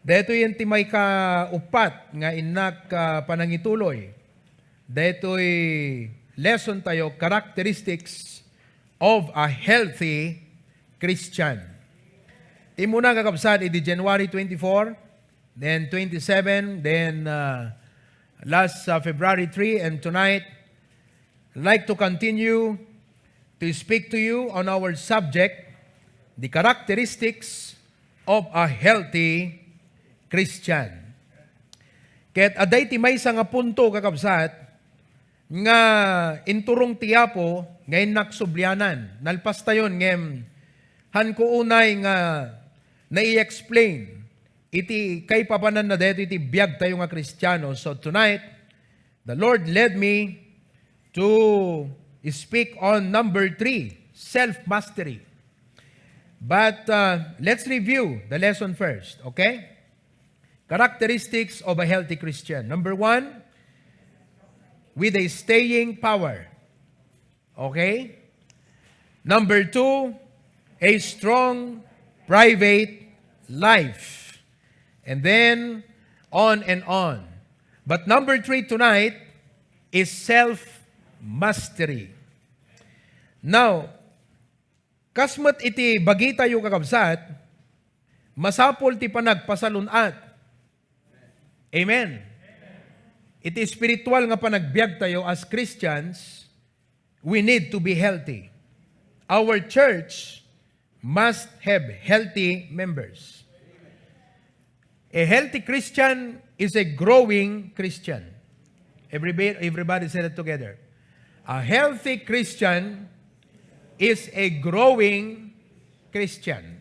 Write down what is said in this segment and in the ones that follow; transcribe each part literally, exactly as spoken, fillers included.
Daytoy ti maikauppat nga innak, ah, panangituloy. Daytoy lesson tayo, characteristics of a healthy Christian. Ti umuna, kakabsat, idi January twenty-four, then twenty-seven, then, ah, last, ah, February three, and tonight, I'd like to continue to speak to you on our subject, the characteristics of a healthy Christian. Ket adda iti maysa nga punto, kakabsat, nga inturong ti Apo nga innak sublianan. Nalpas tayon ngem haanko unay nga nai-explain iti kaipapananna daytoy iti biag tayo nga Kristiano. So tonight, the Lord led me to speak on number three, self-mastery. But, uh, let's review the lesson first, okay? Characteristics of a healthy Christian. Number one, with a staying power. Okay? Number two, a strong private life. And then, on and on. But number three tonight is self-mastery. Now, kas met iti bagitayo, kakabsat, masapul ti panagpasalun-at. Amen. Iti espiritual nga panagbiag tayo as Christians, we need to be healthy. Our church must have healthy members. A healthy Christian is a growing Christian. Everybody, everybody said it together. A healthy Christian is a growing Christian.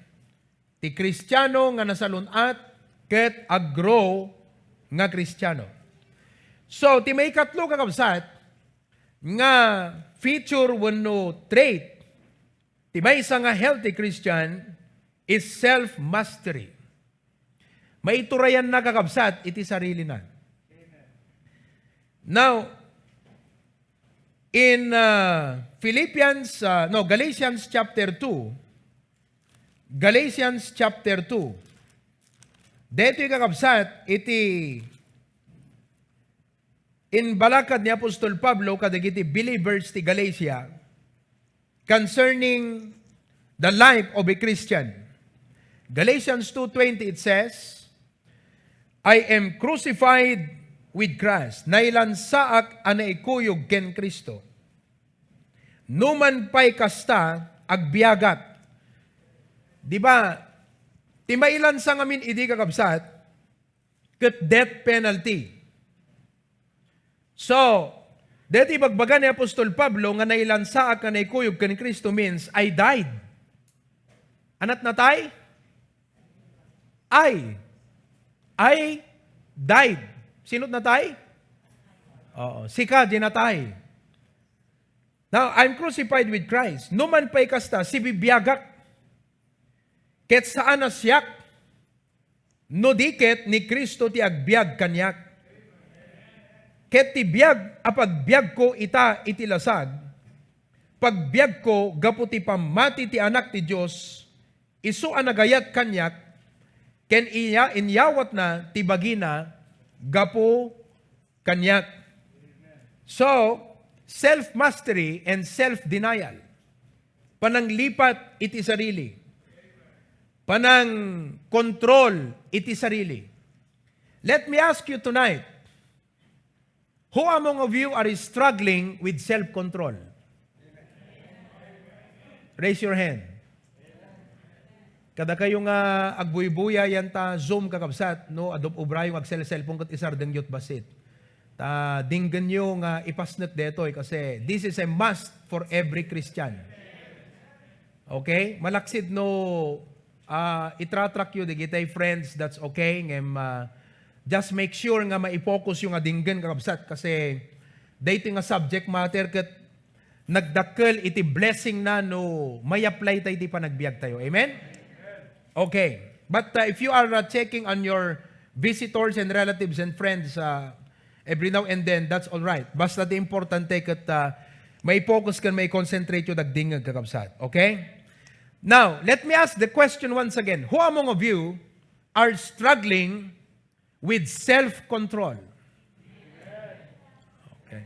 Ti Kristiano nga nasalun-at ket aggrow nga Kristiano. So, ti maikatlo, kakabsat, nga feature wenno trait ti maysa nga healthy Christian is self-mastery. Maiturayanna, kakabsat, iti sarilina. Now, in, uh, Philippians, uh, no, Galatians chapter two, Galatians chapter two, daytoy, kakabsat, iti imbalakad ni Apostol Pablo kadagiti believers ti Galatia concerning the life of a Christian. Galatians two twenty, it says, "I am crucified with Christ." Nailansaak a naikuyog ken Cristo. Numan pay kasta, agbiagak. Di ba, ti mailansa ngamin idi, kakabsat, ket death penalty. So, deti ibagbaga ni Apostol Pablo nga nailansaak nga naikuyog ken Cristo means, I died. Anat natay? I. I died. Sino't natay? Oo, sika di natay. Now, I'm crucified with Christ. Numan pay kasta, sibibiagak. Ket saan a siak, no di ket ni Cristo ti agbiag kaniak. Ket ti biag a pagbiagko ita iti lasag, pagbiagko gapu ti pammati ti Anak ti Dios, isu a nagayat kaniak, ken iya-, inyawatna ti bagina gapu kaniak. So, self-mastery and self-denial. Pananglipat iti sarili. Panang-control iti sarili. Let me ask you tonight, who among of you are struggling with self-control? Raise your hand. Kada kayo nga agbuybuya yan ta Zoom, kakabsat, no, adop ubrayo nga agsel-cellphone ket isardengyo ti bassit. Ta dinggenyo nga ipasnek detoy kasi this is a must for every Christian. Okay? Malaksid no, ah, itratrack yu dagiti friends, that's okay. Ngem, ah, just make sure nga mai-focus yu nga dinggen, kakabsat, kasi daytoy nga subject matter ket nagdakkel iti blessing na no may-apply tayo iti panagbiag tayo. Amen? Okay. But, uh, if you are, uh, checking on your visitors and relatives and friends, uh, every now and then, that's all right. Basta ti importante ket, uh, mai-focus ken mai-concentrate yu dagdingeg, kakabsat. Okay? Now, let me ask the question once again. Who among of you are struggling with self-control. Okay.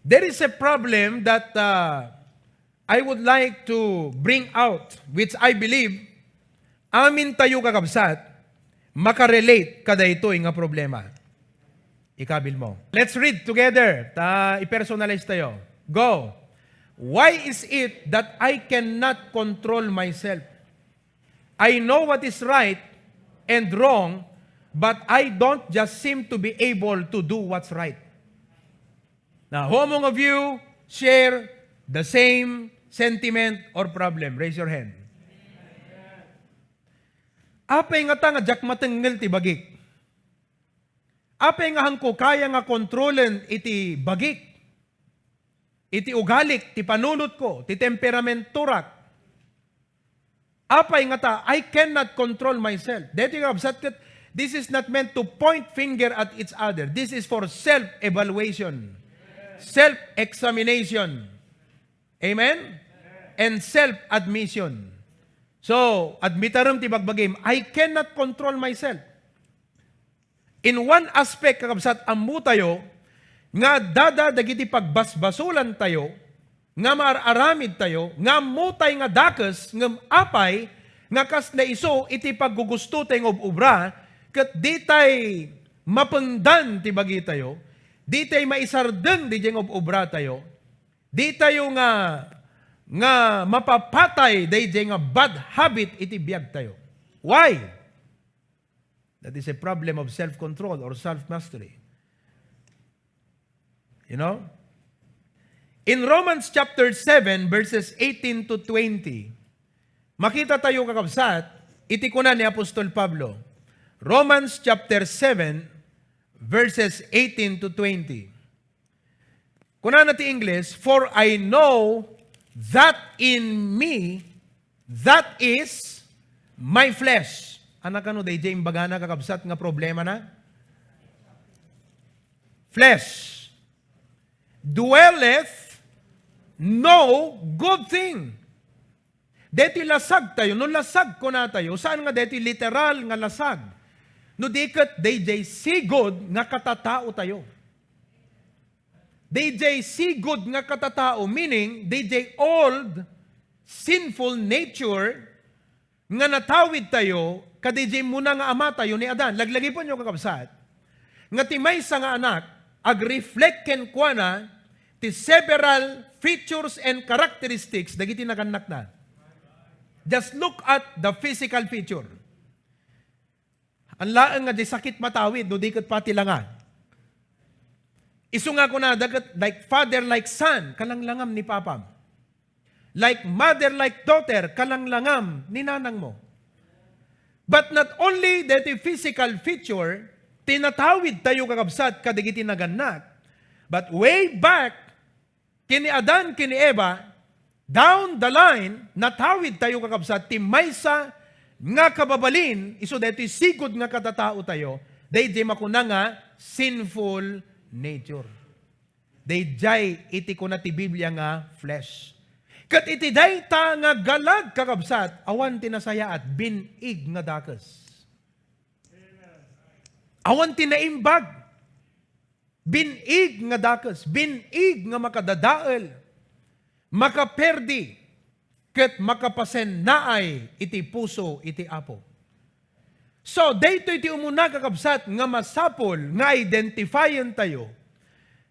There is a problem that, uh, I would like to bring out, which I believe amin tayo, kakabsat, makarelate kadaytoy nga problema. Ikabil mo. Let's read together. Ta, i-personalize tayo. Go. Why is it that I cannot control myself? I know what is right and wrong, but I don't just seem to be able to do what's right. Now, how among of you share the same sentiment or problem? Raise your hand. Apay ngata nga diak matengngel ti bagik? Apay nga haanko kaya nga kontrolen iti bagik, iti ugalik, ti panunotko, ti temperamentorak? Apay ngata, I cannot control myself. Daytoy, kabsat, ket this is not meant to point finger at each other. This is for self-evaluation, self-examination. Amen? And self-admission. So, admitarem ti bagbagim, I cannot control myself. In one aspect, kakabsat, ammo tayo nga adda dagiti pagbasbasolan tayo, nga maar-aramid tayo, nga ammo tay nga dakes, ngem apay nga kasla isu iti paggugusto tay nga ob-obra, ket di tay mapengdan ti bagi tayo, di tay maisardeng diay nga ob-obra tayo, di tayo nga, nga mapapatay daydiay nga bad habit iti biag tayo. Why? That is a problem of self-control or self-mastery. You know? In Romans chapter seven, verses eighteen to twenty, makita tayo, kakabsat, iti kuna ni Apostol Pablo. Romans chapter seven, verses eighteen to twenty. Kunana ti Ingles, "For I know that in me, that is my flesh." Ania kano daydiay imbagana, kakabsat, nga problemana? Flesh. "Dwelleth no good thing." Daytoy lasag tayo, no lasag kuna tayo, saan nga daytoy literal nga lasag. No di ket daydiay sigud nga katatao tayo. Daydiay sigud nga katatao, meaning daydiay old sinful nature nga natawid tayo kadaydiay immuna nga ama tayo ni Adan. Laglagipenyo, kakabsat, nga ti maysa nga anak agreflect kenkuana ti several features and characteristics dagiti nagannakna. Just look at the physical feature. Haan laeng nga di sakit matawid no di ket pati langa. Isu nga kunada ket, like father, like son, kalanglangam ni papam. Like mother, like daughter, kalanglangam ni nanang mo. But not only that physical feature, ti natawid tayo, kakabsat, kadagiti nagannak, but way back, ken ni Adan ken ni Eva, down the line, natawid tayo, kakabsat, ti maysa nga kababalin, isu daytoy sigud nga katatao tayo, daydiay makuna nga sinful nature. Daydiay iti kuna ti Biblia nga flesh. Ket iti dayta nga galag, kakabsat, awan ti nasayaat, bin-ig nga dakes. Awan ti naimbag. Bin-ig nga dakes, bin-ig nga makadadael, makaperdi, ket makapasennaay iti puso iti Apo. So, daytoy ti umuna, kakabsat, nga masapul nga identifyen tayo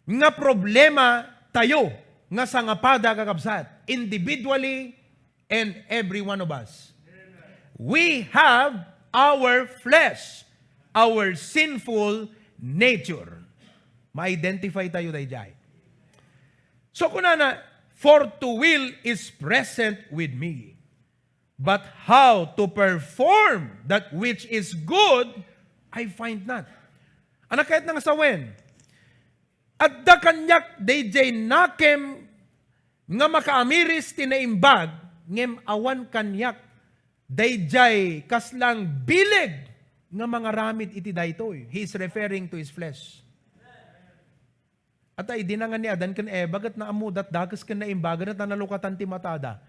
nga problema tayo nga sangapada, kakabsat, individually and every one of us. We have our flesh, our sinful nature. Ma-identify tayo daydiay. So, kunana, "For to will is present with me, but how to perform that which is good, I find not." Ania kayatna nga sawen? Adda kaniak daydiay nakem nga makaamiris ti naimbag, ngem awan kaniak daydiay kaslang bileg nga mangaramid iti daytoy. He is referring to his flesh. Ata, idi na nga ni Adan ken Eva, ket naammoda ti dakes ken naimbagan, ta nalukatan ti matada.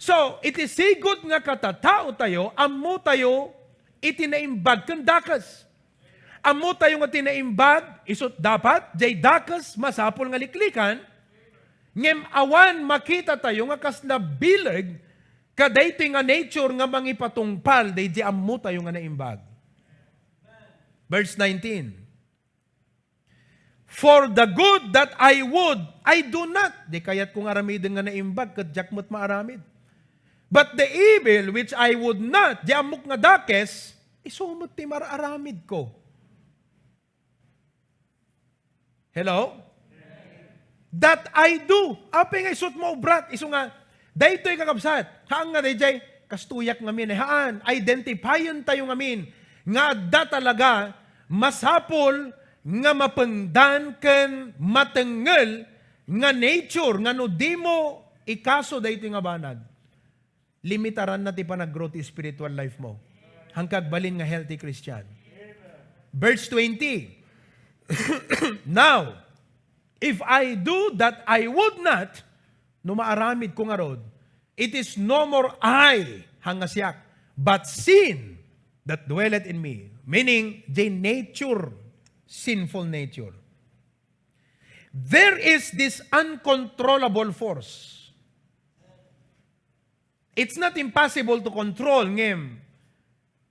So, iti sigud nga katatao tayo, ammo tayo iti naimbag ken dakes. Ammotayo nga ti naimbag, isut' dapat, jay dakes, masapul nga liklikan, ngem awan makitatayo nga kasla bileg kadaytoy nga nature nga mangipatungpal daydi ammotayo nga naimbag. Verse nineteen, "For the good that I would, I do not." Di kayatko nga aramiden nga naimbag, ket diak met maaramid. "But the evil which I would not," di ammok nga dakes, isu met ti mar-aramidko. Hello? "That I do." Apay nga isut' maubrat? Isu nga, daytoy kakabsat, haan nga dayjay, "Kastoyak ngamin eh." Haan, identifyentayo ngamin nga adda talaga masapul nga mapengdan ken matengngel nga nature nga no dimo ikaso daytoy nga banag, limitaranna ti panag-grow ti spiritual life mo. Haan ka agbalin nga healthy Christian. Verse twenty, "Now, if I do that I would not," no maaramidko ngarud, "it is no more I," haan nga siak, "but sin that dwelleth in me." Meaning, the nature, sinful nature. There is this uncontrollable force. It's not impossible to control, ngem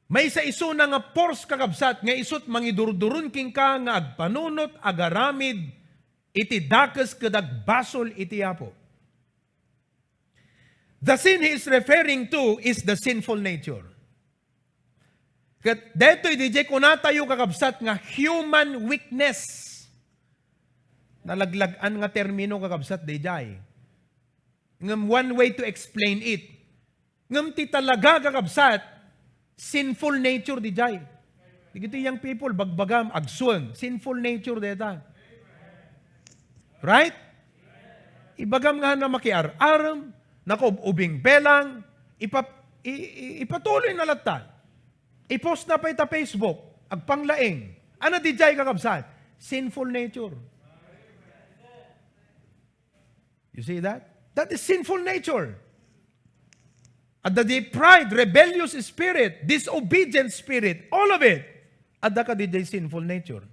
maysa isuna nga force, kakabsat, nga isut' mangidurduron kenka nga agpanunot, agaramid iti dakes ket agbasol iti Apo. The sin he is referring to is the sinful nature. Ket daytoy, dijay kunatayo, kakabsat, nga human weakness. Nalaglag-an nga termino, kakabsat, dijay. Ngem one way to explain it. Ngem ti talaga, kakabsat, sinful nature dijay. Dagiti young people, bagbagam, agsueng. Sinful nature dayta. Right? Ibagam nga haan a makiar-arem, nakub-ubing belang, ipa-, i-, i-, ipatuloy na latta. I-post na pay ta Facebook, agpanglaing. Ania dijay, kakabsat? Sinful nature. You see that? That is sinful nature. Adda di pride, rebellious spirit, disobedient spirit, all of it. Adda kadi dijay sinful nature.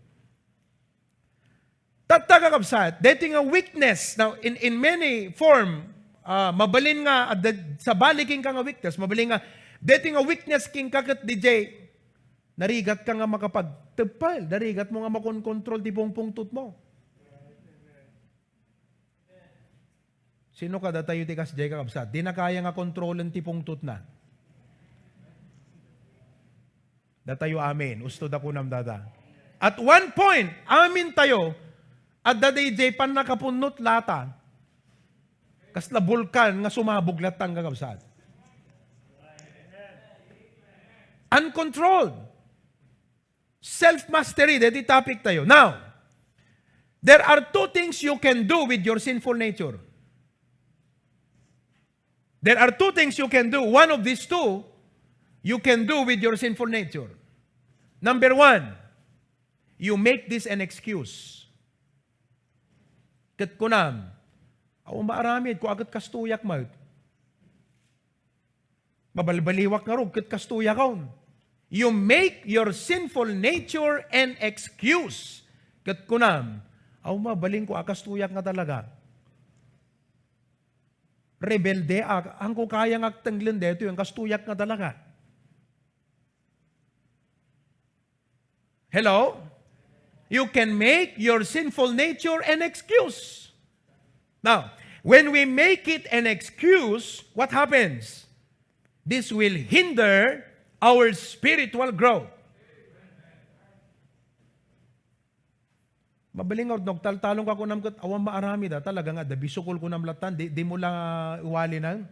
Tatta, kakabsat, daytoy nga weakness, now, in, in many form, ah, mabalin nga, adda, sabali kenka nga weakness, mabalin nga, daytoy nga weakness kenka ket dijay, narigatka nga makapagteppel, narigatmo nga makonkontrol ti pungpungtotmo. Sino kadatayo ti kasdiay, kakabsat? Di na kaya nga kontrolen ti pungtotna. Datayo amin. Usto da kunam dada. At one point, amintayo, adda dayjay pannakapunnot lata. Kasla bulkan nga sumabog latta, kakabsat. Uncontrolled. Self-mastery, daytoy topic tayo. Now, there are two things you can do with your sinful nature. There are two things you can do. One of these two, you can do with your sinful nature. Number one, you make this an excuse. Ket kunam, "Awan maaramid, kua ket kastoyak met." Mabalbaliwak ngarud ket kastoyakon. You make your sinful nature an excuse. Ket kunam, "Aw, mabalin ko a kastoyak nga talaga. Rebelde ak, haanko kaya nga agtenglen daytoy, a kastoyak nga talaga." Hello? You can make your sinful nature an excuse. Now, when we make it an excuse, what happens? This will hinder our spiritual growth. Mabalin nga, no agtaltalon ka kunam ket awan maaramid, a, talaga nga, adda bisukol kunam latan, di, di mo la iwali na.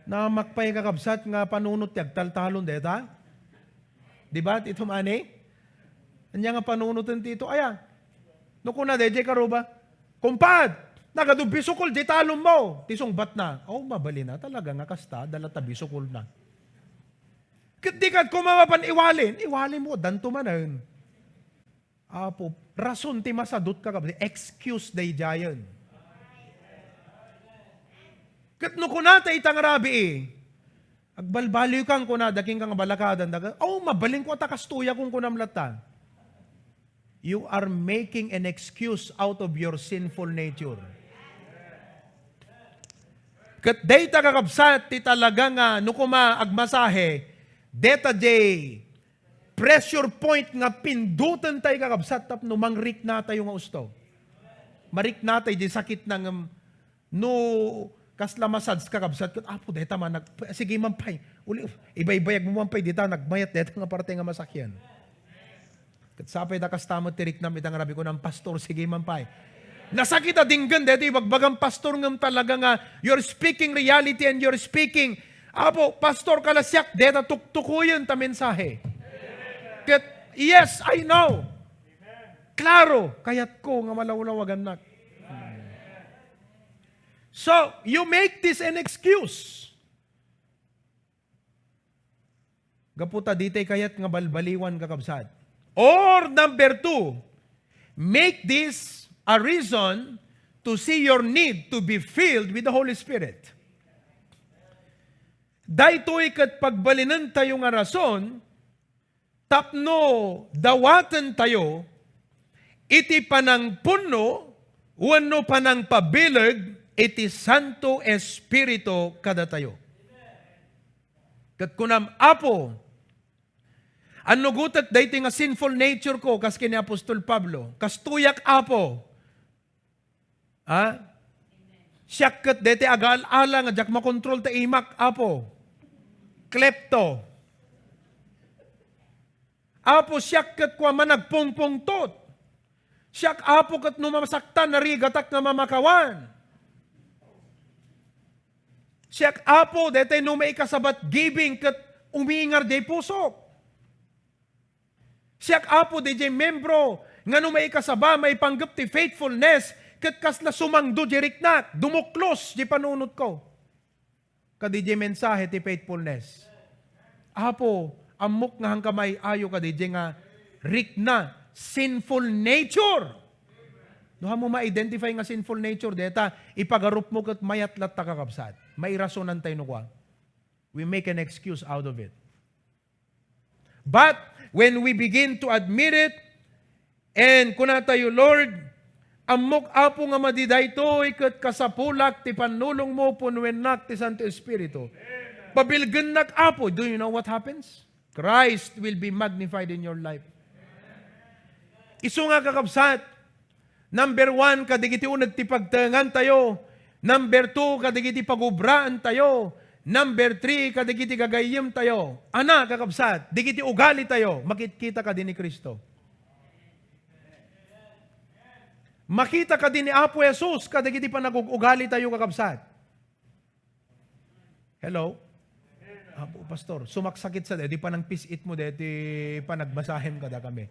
Namakpay, kakabsat, nga panunot ti agtaltalon deta. Di ba, Tito Manny? Ania nga panunoten ti ito, aya? No kuna, dayjay karuba, "Kumpad, nagadu bisukol di talon mo." Ti sungbat na, "Aw, mabalin a, talaga nga kasta, dala ta bisukol na." Ket di kad kumawa pan iwalin, iwalin mo, danto manen. Apo, rason ti masadut, kakabsat, excuse daydiayen. Ket no kunata ita nga rabii, Agbalbaliwka, kunada kenka nga balakadan, daga, "Oh, mabalinko a ta kastoyak," kunkunam latta. You are making an excuse out of your sinful nature. Ket dayta, kakabsat, ti talaga nga no koma agmasahe, deta jay pressure point nga pindutentayo, kakabsat, tapno mangriknatayo nga usto. Mariknatayo jay sakit na ngem no kasla massage, kakabsat, ket, "Apo, deta man, nag-, sige man pay. Uli, ibaybayag mo man pay dita, nagmayat deta nga parte nga masakian." Ket sapay da kasta met ti riknam ita nga rabii, kunam, "Pastor, sige man pay." Nasakit a dinggen deti ibagbagam, Pastor, ngem talaga nga you're speaking reality and you're speaking, "Apo, Pastor, kala siak deta tuktukoyen ta mensahe." Ket, yes, I know. Klaro, kayatko nga malawlawagannak. So, you make this an excuse. Gapu ta ditay kayat nga balbaliwan, kakabsat. Or number two, make this a reason to see your need to be filled with the Holy Spirit. Daytoy ket pagbalinentayo nga rason tapno dawatentayo iti panangpunno wenno panangpabileg iti Santo Espiritu kadatayo. Ket kunam, "Apo, annugotek daytoy nga sinful nature ko," kas ken ni Apostol Pablo. "Kastoyak, Apo." Ha? "Siak ket deti agaal-ala nga diak makontrol ta imak, Apo. Klepto. Apo, siak ket kua managpungpungtot. Siak, Apo, ket no masaktan, narigatak nga mamakawan. Siak, Apo, deti no maikasabat giving ket umingar diay pusok. Siak, Apo, diay membro nga no maikasaba, maipanggep ti faithfulness, ket kasla sumangdo diay riknak, dumuklos diay panunotko." Kadi diay mensahe ti faithfulness. "Apo, ammok nga hangka may-ayo kadi diay nga rikna, sinful nature." No, haanmo ma-identify nga sinful nature deta, ipagarupmo ket mayat latta, kakabsat. Mairasonantay no kua. We make an excuse out of it. But when we begin to admit it, and kunatayo, "Lord, ammok, Apo, nga madi daytoy ket kasapulak ti pannulongmo, punuennak ti Santo Espiritu. Pabilgennak, Apo." Do you know what happens? Christ will be magnified in your life. Isu nga, kakabsat, number one, kadagiti uneg ti pagtengantayo. Number two, kadagiti pagubraantayo. Number three, kadagiti gagayyemtayo. Ana, kakabsat, dagiti ugalitayo, makitkita kadi ni Cristo. Makita kadi ni Apo Jesus kadagiti panagug-ugalitayo, kakabsat. Hello? Apo, Pastor, sumaksakit sa deti panangpis-it mo, deti panagmasahem kada kami.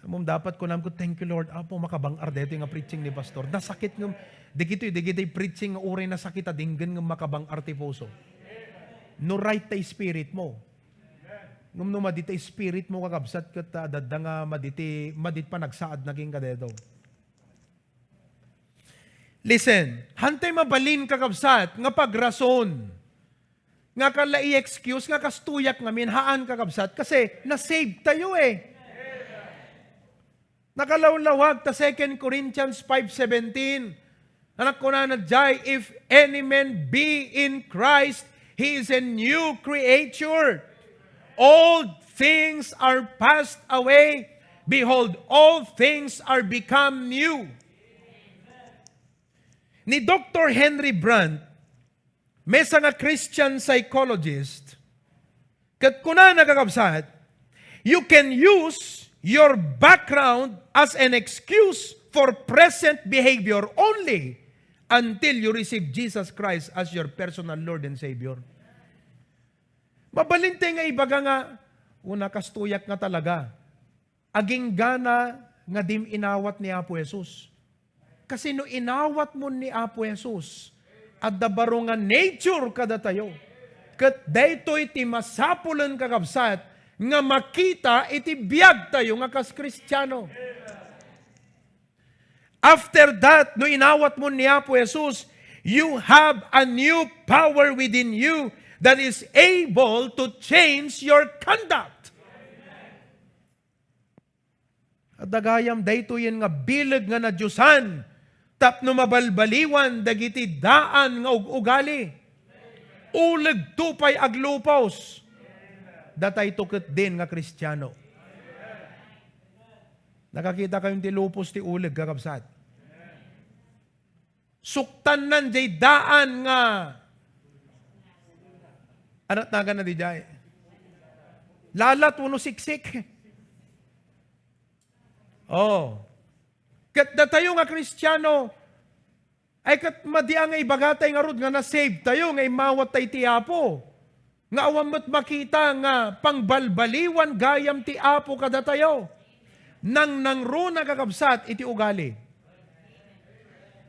Mom, dapat kunam ko, "Thank you, Lord. Apo, makabang-ar deti nga preaching ni Pastor." Nasakit ngem, dagitoy, dagitoy preaching nga uray nasakit a dinggen ngem makabang-ar ti puso. No right ta spirit mo. Ngem no madi ta spirit mo, kakabsat, ket, ah, adda nga madi ti, madi ti panagsaadna kenka daytoy. Listen, haantay mabalin, kakabsat, nga pagrason nga kala i-excuse nga kastoyak ngamin, haan, kakabsat, kasi na-save tayo eh. Nakalawlawag ta Second Corinthians five seventeen. Anak, kunana jay, "If any man be in Christ, he is a new creature. Old things are passed away. Behold, all things are become new." Ni Doctor Henry Brandt, maysa nga Christian psychologist, ket kunana, kakabsat, "You can use your background as an excuse for present behavior only until you receive Jesus Christ as your personal Lord and Savior." Mabalin tay nga ibaga nga, "Una, kastoyak nga talaga." Aginggana nga dim inawat ni Apo Jesus. Kasi no inawatmon ni Apo Jesus, adda baro nga nature kadatayo. Ket daytoy ti masapulen, kakabsat, nga makita iti biagtayo nga kas Kristiano. After that, no inawatmon ni Apo Jesus, You have a new power within you that is able to change your conduct. Adda gayam daytoyen nga bileg nga nadiosan tapno mabalbaliwan dagiti daan nga ug-ugali. Ulegto pay aglupos. Datayto ketdin nga Kristiano. Nakakita kayon ti lupos ti uleg, kakabsat? Suktannan jay daan nga, anat nagan na di jay? Lalat wenno siksik. Oh. Ket datayo nga Kristiano, ay ket madi a nga ibagatay ngarud nga na-save tayo, nga immawat tay ti Apo. Nga awan met makita nga pangbalbaliwan gayam ti Apo kadatayo. Nangnangruna, kakabsat, iti ugali.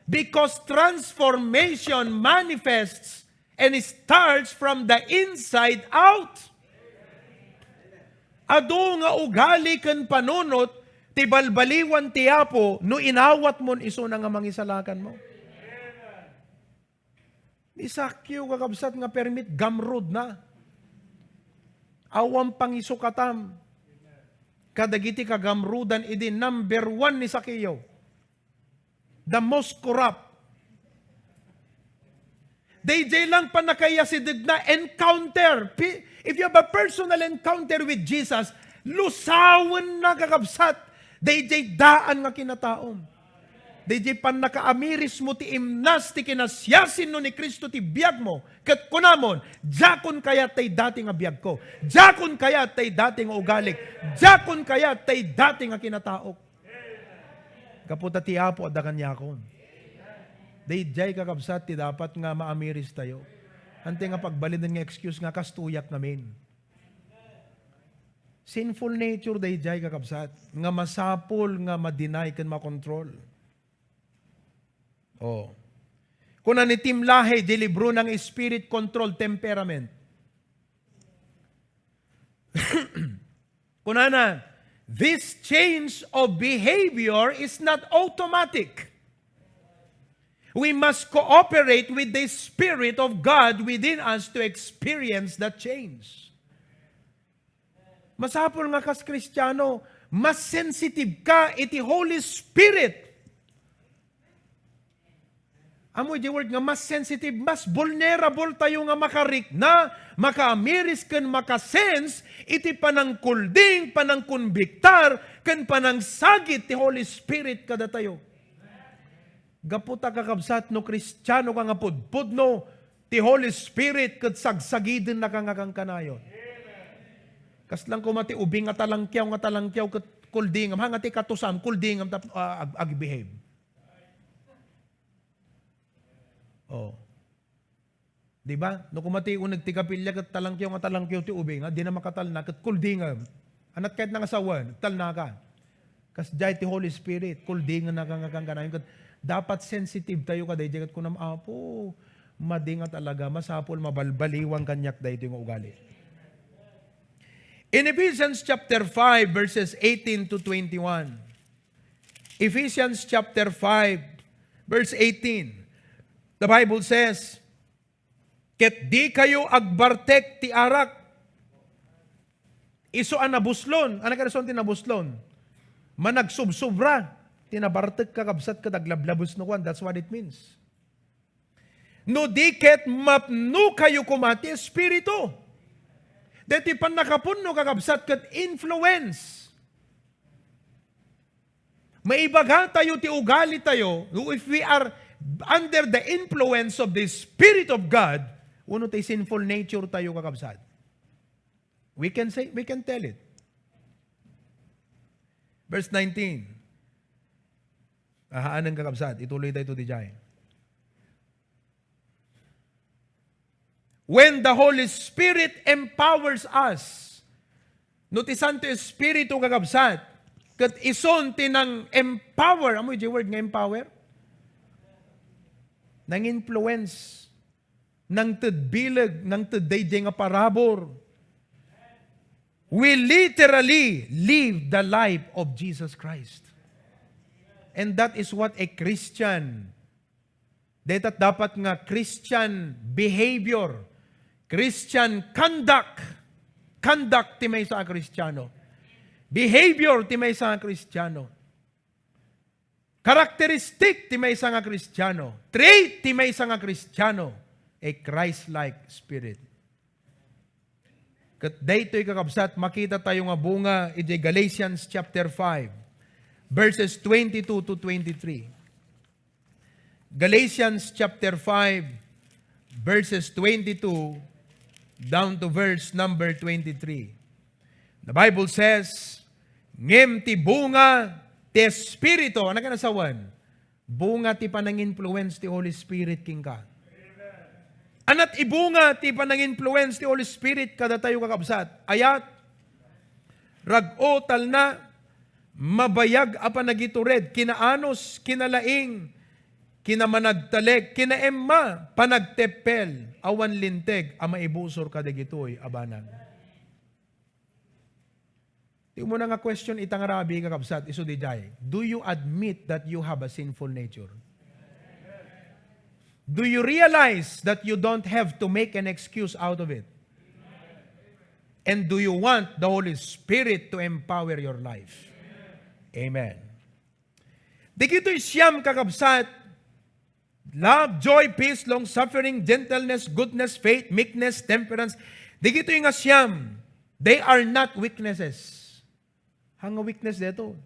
Because transformation manifests and starts from the inside out. Adu nga ugali ken panunot ti balbaliwan ti Apo no inawatmon isuna nga mangisalakanmo. Ni Zaccheo, kakabsat, nga permi ti gamrudna. Awan pangisukatam kadagiti kagamrudan idi number one ni Zaccheo. The most corrupt. Dayjay lang pannakaiyasidegna, encounter. Pi-, if you have a personal encounter with Jesus, lusawenna, kakabsat, dayjay daan nga kinataom. Dayjay pannakaamirismo ti imnas ti kinasiasino ni Cristo ti biagmo, ket kunamon, "Diakon kayat tay dati nga biagko. Diakon kayat tay dati nga ugalik. Diakon kayat tay dati nga kinataok." Gapu ta ti Apo adda kaniakon. Daydiay, kakabsat, ti dapat nga maamiris tayo. Ante nga pagbalinen nga excuse nga, "Kastoyak ngamin." Sinful nature daydiay, kakabsat, nga masapul nga ma-deny ken makontrol. Oh. Kuna ni Tim LaHaye, di libro ng Spirit Control Temperament. Kunana, "This change of behavior is not automatic. We must cooperate with the Spirit of God within us to experience that change." Masapul nga kas Kristiano, mas sensitive ka iti Holy Spirit. Ammoy di word nga mas sensitive, mas vulnerable tayo nga makarikna, makaamiris, ken makasense iti panangkulding, panangkonbiktar, ken panangsagid ti Holy Spirit kadatayo. Gapu ta, kakabsat, no Kristiano ka nga pudpudno, ti Holy Spirit ket sagsagidennaka nga kankanayon. Kasla koma ti ubing nga talangkiaw, nga talangkiaw ket kuldingam. Ha, nga ti katusam, kuldingam tap-, ah, ag-, ag-behave. Oh. Di ba? No koma ti uneg ti kapilya ket talangkiaw nga talangkiaw ti ubing, ha, dina makatalna ket kuldingam. Anat kayat na nga sawen, talnaka. Kasdiay ti Holy Spirit, kuldingennaka nga kankanayon. Ket dapat sensitive tayo kadaydiay ket kunam, "Apo, madi nga talaga, masapul mabalbaliwan kaniak daytoy nga ugali." In Ephesians chapter five, verses eighteen to twenty-one. Ephesians chapter five, verse eighteen. The Bible says, "Ket dikayo agbartek ti arak." Isu a nabuslon. Ano nga rason ti nabuslon? Managsubsobra ti nabartek, kakabsat, ket aglablabes no kuan. That's what it means. No di ket mapno kayo koma ti Espiritu. Deti pannakapunno, kakabsat, ket influence. Maibaga tayo ti ugali tayo, if we are under the influence of the Spirit of God, wenno ti sinful nature tayo, kakabsat. We can say, we can tell it. Verse nineteen. Ahaanen, kakabsat, ituloy tayo to di jay. When the Holy Spirit empowers us, no ti Santo Espiritu, kakabsat, ket isun ti nang-empower, amoy di word nga empower? Nang-influence, nangted bileg, nangted daydiay nga parabur. We literally live the life of Jesus Christ. And that is what a Christian Dayta dapat nga Christian behavior, Christian conduct. Conduct ti maysa a Kristiano. Behavior ti maysa a Kristiano. Characteristic ti maysa nga Kristiano. Trait ti maysa nga Kristiano. A Christ-like spirit. Ket daytoy, kakabsat, makita tayo nga bunga iti Galatians chapter five, verses twenty-two to twenty-three. Galatians chapter five, verses twenty-two down to verse number twenty-three. The Bible says, "Ngem ti bunga ti Espiritu," ano nga nasawen? Bunga ti pananginfluence ti Holy Spirit kenka. Anat ibunga ti pananginfluence ti Holy Spirit kadatayo, kakabsat? Ayat, rag-o, talna, mabayag a panagitured, kinaanus, kinalaing, kinamanagtalek, kinaemma, panagteppel, awan linteg a maibusor kadagitoy a banag. Ti umuna nga question ita nga rabii, kakabsat, isu diay, do you admit that you have a sinful nature? Do you realize that you don't have to make an excuse out of it? And do you want the Holy Spirit to empower your life? Amen. Dagitoy siam, kakabsat, love, joy, peace, long-suffering, gentleness, goodness, faith, meekness, temperance. Dagitoy nga siam, they are not weaknesses. Haan nga weakness daytoy.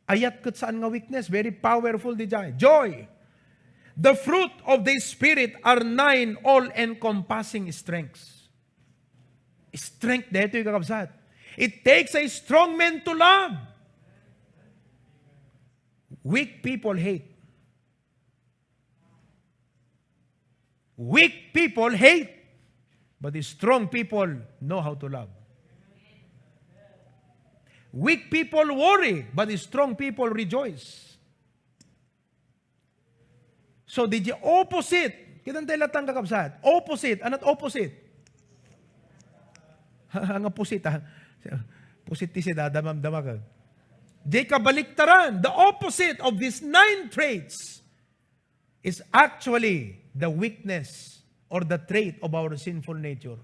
Ayat ket saan nga weakness, very powerful diay. Joy. The fruit of the Spirit are nine all-encompassing strengths. Strength daytoy, kakabsat. It takes a strong man to love. Weak people hate. Weak people hate, but the strong people know how to love. Weak people worry, but the strong people rejoice. So, the opposite, kita tayo latang, kakabsat. Opposite. Anat opposite? Nga pusit, ha? Pusit ti si dadamamdama ka. Di kabaliktaran. The opposite of these nine traits is actually the weakness or the trait of our sinful nature.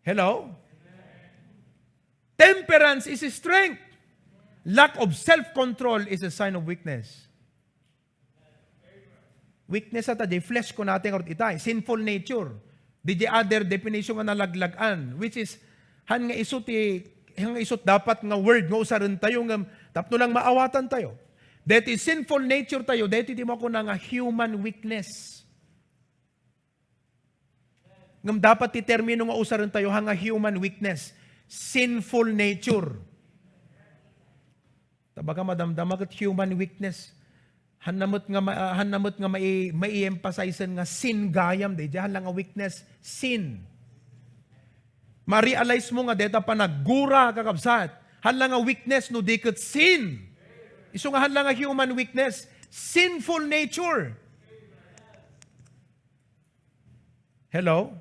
Hello? Temperance is strength. Lack of self-control is a sign of weakness. Weakness ata, di flesh ko natin, or itay, sinful nature. Di, di other definition nga nalaglagan, which is, han nga isu ti, han nga isut dapat nga word nga usaren tayo, nga tapno lang maawatan tayo. That is sinful nature tayo, dati di mo ako na nga human weakness. Ngem dapat ti termino nga usaren tayo, ha, nga human weakness, sinful nature. Ta baka madamdama ket human weakness. Hanna met nga ma-, ah, hanna met nga mai-, mai-emphasize nga sin gayam, daydiay, haan la nga weakness, sin. Ma-realize mo nga deta panaggura, kakabsat. Haan la nga weakness no di ket sin. Isu nga haan la nga human weakness, sinful nature. Hello?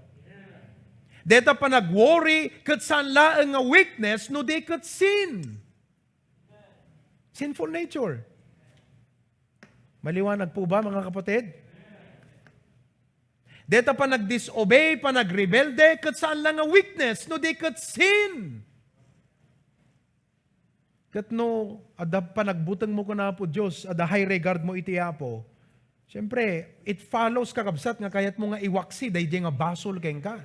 Deta panag-worry, ket saan laeng nga weakness, no di ket sin. Sinful nature. Maliwanag po ba, mga kapatid? Deta panag-disobey, panag-rebelde, ket saan la nga weakness, no di ket sin. Ket no adda panagbuteng mo ken Apo Dios, adda high regard mo iti Apo, siyempre, it follows, kakabsat, nga kayat mo nga iwaksi daydiay nga basol kenka.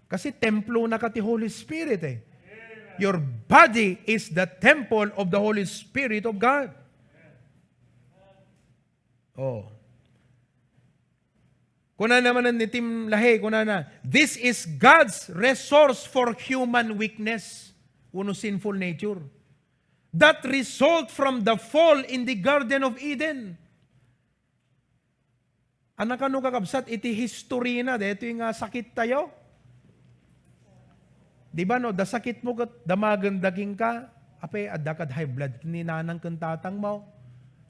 Kasi templo na ka ti Holy Spirit, eh. Your body is the temple of the Holy Spirit of God. Oh. Kuna naman ni Tim LaHaye, kuna na, "This is God's resource for human weakness," wenno sinful nature, "that result from the fall in the Garden of Eden." Anakano, kakabsat, iti history na, daytoy nga sakit tayo? Di ba, no, da sakit mo ket damagen da kenka, apay, adda kad high blood ni nanang ken tatang mo.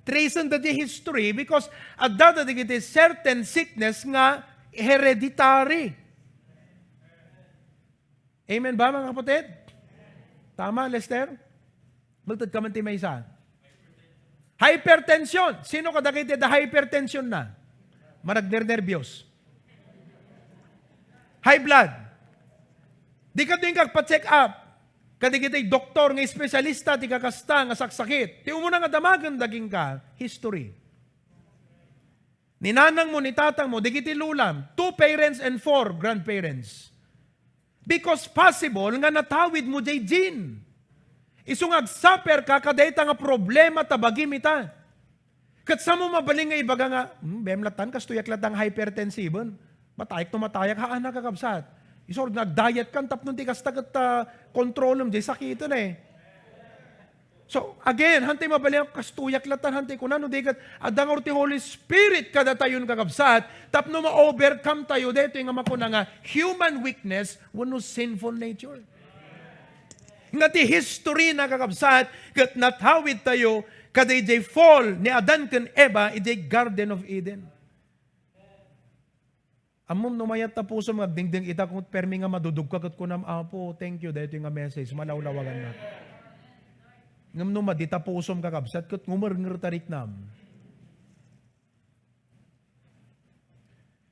Tracen da di history because adda da dagiti certain sickness nga hereditary. Amen ba, mga kapatid? Tama, Lester? Magtad ka man ti maysa. Hypertension. Sino kadagiti adda hypertension na? Managnernerbios. High blood. Dika dueng agpa-check up. Kadagiti doktor nga espesyalista ti kakasta nga saksakit. Ti umuna nga damagen dagingka, history. Ni nanangmo, ni tatangmo, dagiti lulam, two parents and four grandparents. Because possible nga natawid mo jay gene. Isu nga agsuffer ka kadayta nga problema ta bagim ita. Ket sa mo mabalin nga ibaga nga, "Hmm, bem latan, kastoyak latan nga hypertensiven. Matayak no matayak, haan a, kakabsat." Isu nga agdiet kan tapno ti kasta ket, ah, kontrolem jay sakiten eh. So, again, hantay mabalin, kastoyak latan, hantay kuna, no di ket, adda ngarud ti Holy Spirit kadatayon, kakabsat, tapno ma-overcome tayo daytoy nga makuna nga human weakness wenno sinful nature. Nga ti history na, kakabsat, ket natawid tayo kadayjay fall ni Adan ken Eva idiay Garden of Eden. Ammom no mayat ta pusom nga agdingding ita, ket permi nga madudugka ket kunam, "Apo, thank you, daytoy nga message, malawlawagannak." Ngem no madi ta pusom, kakabsat, ket ngumernger ta riknam.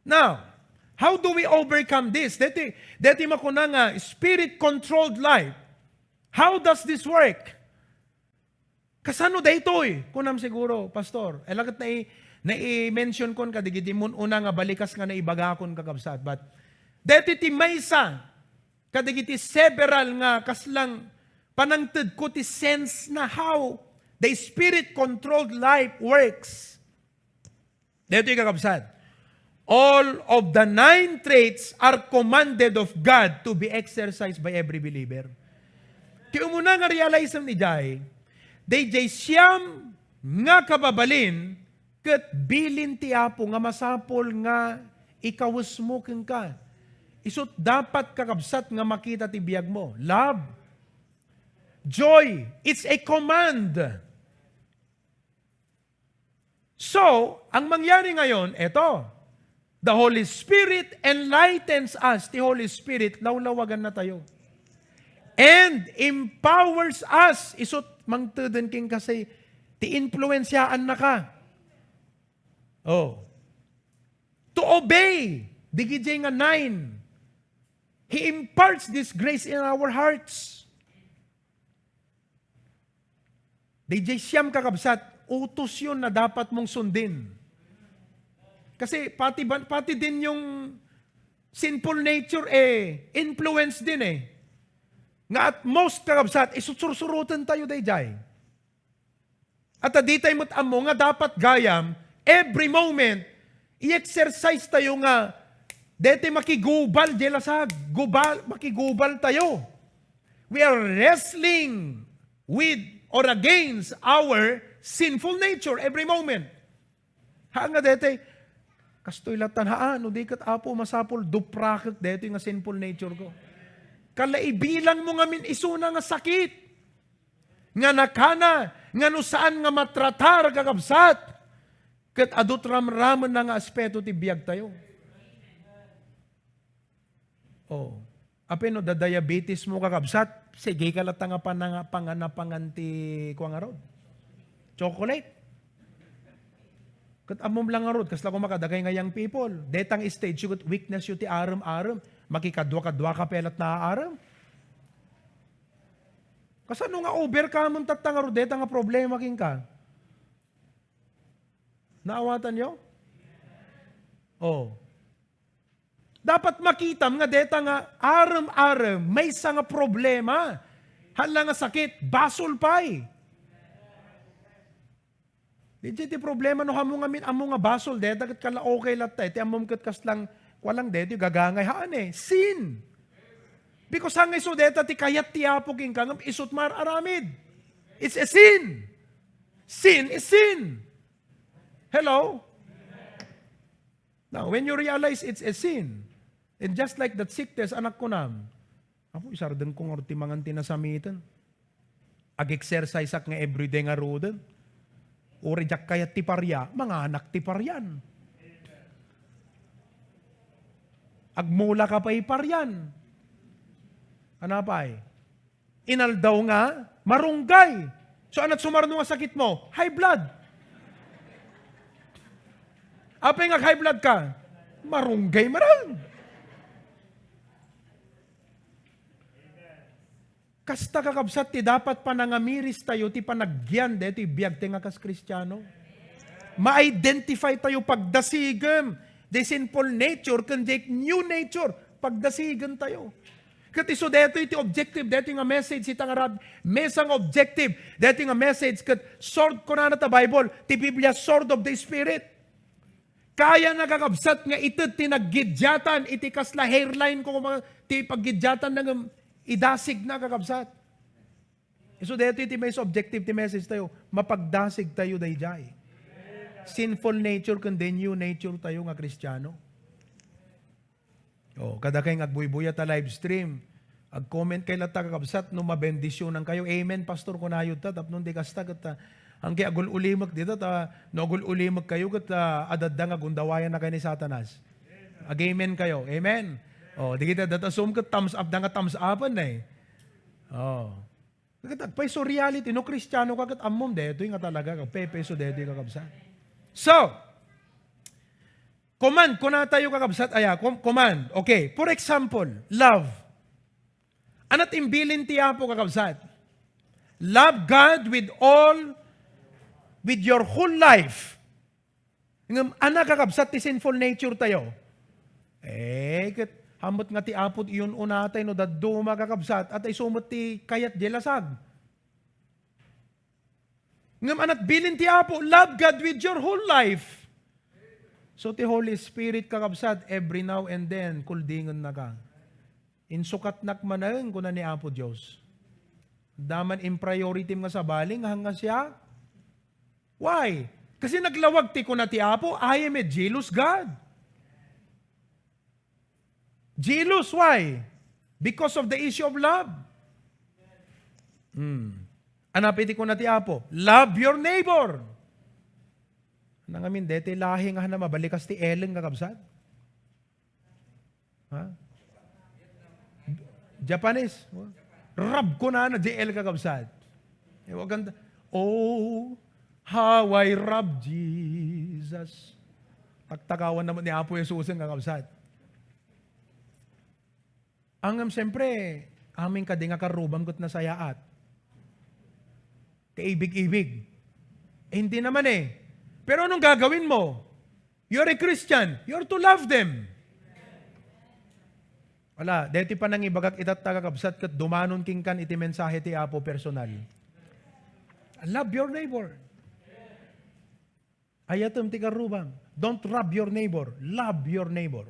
Now, how do we overcome this? Deti, deti makuna nga spirit-controlled life. How does this work? Kasano daytoy? Kunam siguro, Pastor. Ay, laket nai-, nai-mention kon kadagiti mun-una nga balikas nga naibagakon, kakabsat. But, deti ti maysa, kadagiti several nga kaslang panangtedko ti sense na how the spirit-controlled life works. Daytoy, kakabsat, all of the nine traits are commanded of God to be exercised by every believer. Ti umuna nga realize-em idiay, dayjay siam nga kababalin ket bilin ti Apo nga masapul nga ikawesmo kenka. Isut dapat, kakabsat, nga makita ti biagmo. Love, joy, it's a command. So, ang mangyari ngayon, eto, the Holy Spirit enlightens us. Ti Holy Spirit, lawlawagan na tayo. And empowers us. Isut, mangteden king kasi, ti influensyaan na ka. Oh. To obey. Digijay nga nine. He imparts this grace in our hearts. Dayjay siam, kakabsat, utos yun na dapat mong sundin. Kasi pati, ba- pati din yung sinful nature, eh, influence din eh. Nga at most, kakabsat, isursuroten tayo dayjay. At aditay met ammo nga dapat gayam, every moment, i-exercise tayo nga deti makigubal, jay lasag, gubal, makigubal tayo. We are wrestling with or against our sinful nature every moment. Ha nga deti, kastoy latan, haan, no di ket, Apo, masapul, duprakek deti nga sinful nature ko. Kala ibilang mo ngamin isuna nga sakit. Nga nakana, nga no saan nga matratar, kakabsat, ket adu ti ramramenna nga aspeto ti biag tayo. Oh. Apay no da-diabetes mo, kakabsat, sige ka latta nga pananga-, panganapangan ti kua ngarud. Chocolate. Ket ammom lang ngarud, kasla koma kadagay nga young people. Detang stage yo ket weakness yo ti arem-arem. Makikadua-kadua ka pay latta nga arem. Kasano nga overcome-en tatta ngarud deta nga problema kenka? Naawatanyo? Oh. Dapat makitam nga deta nga arem-arem, maysa nga problema. Hala nga sakit, basol pay. Di ti problema no ammo ngamin, ammo nga basol, deta ket kala okay latta, ti ammom ket kaslang, kualang deti, gagangay, haan eh, sin. Because hanggang isu deta ti kayat ti Apo kenka, ngem isut mar-aramid. It's a sin. Sin is sin. Hello? Now, when you realize it's a sin, and just like that sickness, anak ko na, Apo, isardeng ko ngarud ti mangan ti nasamiten. Ag-exercise-ak nga everyday ngaruden. Uray diak kayat ti paria, manganak ti parian. Agmula ka pay parian. Ano pay? Inaldaw nga marunggay. So, anat sumarno nga sakit mo? High blood. Apay nga high blood ka? Marunggay maran. Kasta, kakabsat, ti dapat panangamiris tayo ti panagyan daytoy biag tayo nga kas Kristiano. Ma-identify tayo pagdasigem, the sinful nature, ken the new nature, pagdasigem tayo. Ket isu daytoy ti objective daytoy nga message, ita nga rab-, mesa nga objective daytoy nga message, ket sword, kunana ta Bible, ti Biblia, sword of the Spirit. Kayana, kakabsat, nga ited ti naggidiatan iti kasla hairline ko, kuma-, ti paggidiatan na ngem idasigna, kakabsat. Isu daytoy ti mes-, objective ti message tayo, mapagdasig tayo daydiay. Sinful nature ken the new nature tayo nga Kristiano. Oh, kadakay nga agbuybuya ta live stream, ag-comment kay latta, kakabsat, no mabendisionan kayo. Amen, pastor, kunayo ta, tapno di kasta ket, ah, angki agul-ulimek dita, ta, no agul-ulimek kayo ket, ah, adda nga gundawayan na kayo ni Satanas. Ag-amen kayo. Amen. Oh, di kita data Zoom ket thumbs up da nga thumbs up-en eh. Oh. Ket agpayso reality, no Kristiano ka ket ammom daytoy nga talaga, agpayso daytoy, kakabsat. So, command, kuna tayo, kakabsat, aya, com-, command. Okay, for example, love. Anat imbilin ti Apo, kakabsat? Love God with all, with your whole life. Ngem, ana, kakabsat, ti sinful nature tayo? Eh, ket, hamet nga ti Apo ti iyun-una tay no dadduma, kakabsat, at isu met ti kayat diay lasag. Ngem anat bilin ti Apo, love God with your whole life. So, ti Holy Spirit, kakabsat, every now and then, kuldingennaka. Insukatnak manen, kuna ni Apo Dios. Daman in priority nga sabali, nga hanga siya. Why? Kasi naglawag ti kuna ti Apo, "I am a jealous God." Jealous, why? Because of the issue of love. Hmm. Ania pay ti kuna ti Apo, "Love your neighbor." Nangamin, deti lahi nga na mabalikas ti eleng, kakabsat. Ha? Japanese. Rab kunana, J L, kakabsat. Eh, wag kanta, "Oh, how I love Jesus." Taktakawan naman ni Apo Jesus ang, kakabsat. Angem, siyempre, amin kadi nga karrubam ket nasayaat. Kaibig-ibig. Eh, hindi naman eh. Pero anong gagawin mo? You're a Christian. You're to love them. Wala, deti panangibagak itatta, kakabsat, ket dumanon kenkan iti mensahe ti Apo personal. Love your neighbor. Ayatem ti karrubam. Don't rob your neighbor. Love your neighbor.